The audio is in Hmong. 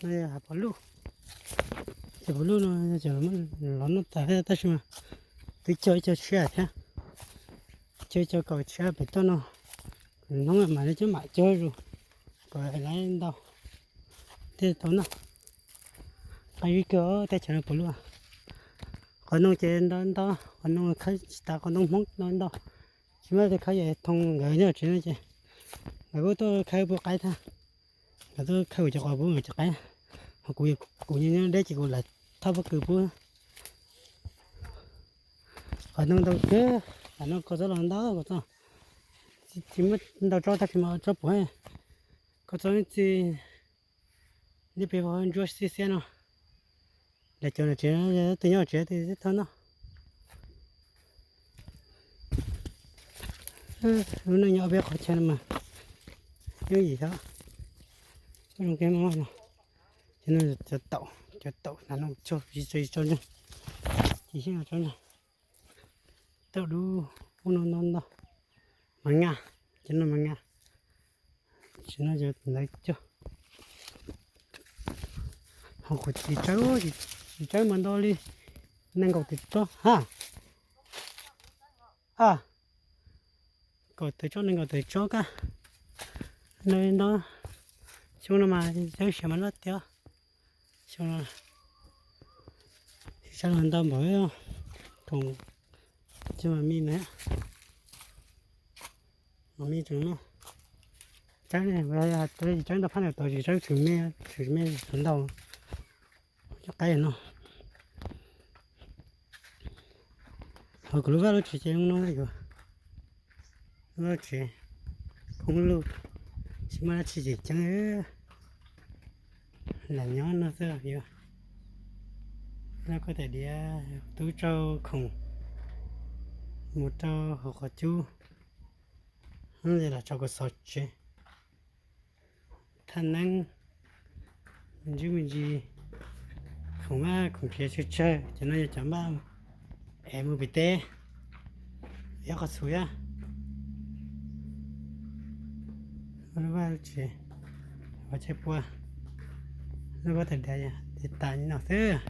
No yog hav pos luj. Ces pos luj no ces los noj tas thiab tab sis mas twb cog ib co tshiab thiab. Cog ib co kaum tshiab pem toj no. Hnub mam li coj mam cog zus kom lawv ntau thiaj tau noj. Qab zib kawg teb chaws no pos luj. Qhov noog ces ntau ntau, qhov noog khawb tsis tas, qhov noog Hmoob ntau ntau. Tsis muaj leej twg khawb, yog thoo nkawd nyob tsev no ces nkawd kuj tuaj khawb pub qaib thiab. Nkawd tuaj khawb kuv cov quav pub nkawd cov qaib, ho kuv, kuv nyob deb ces kuv lam thauj pob kws pub. Qhov noog ntau kawg, qhov noog koj txob los ntau koj txob. Tsis muaj ntau tsob tab sis mas tsob puv, koj txob txij, nyob pem ntsuab xiab xiab no. Daim cov no tsev, tus nyob tsev tus xib thab no. Lub neej nyob peb qhov chaw no mas yooj yim xyov, kuj zoo kawg no. Ces no cov taum, cov taum na no tso, tso tso ntseeg, ces xyeb no tso ntseeg. Taum dub ub no no ntau, mas nga, ces no mas nga. Tsis no cov ntawd cog. Ho kuv txiv tsawb, txiv tsawb mas ntau li nees nkaum tawm tsob ha. A, kaum tawm tsob, nees nkaum tawm tsob kab. Ntau li ntau. Xyoo no mas tsawb siav mas loj tiag. Xyoo no tsis tsawb los ntau npaum, khoom tsis mas me na. Mas me tseem no. Tsawb ne, tsis tsawb ntau phab ntawm tod, tsis tsawb tshwm me, tshwm me tshwm ntau. Cov qaib no. Ho kuv lub vaj lub tsev ces zoo no yuav, lub vaj tsev khoob lug, tsis muaj dab tsi tseem ceeb. Lam nyob no xwb yuav, lub koj tais diav tub rau khoom mus rau hauv qhov cub, ces lam tso kuv xov tsev. Thaj neeb, me ntsis me ntsis, khoom vaj khoom tsev tsawg tsawg, cov no yog cov npaj es mus pem teb, ib qho txhuv thiab. Lub vaj lub tsev, ua tsheb pua, lub vaj tais diav ces tas li no xwb.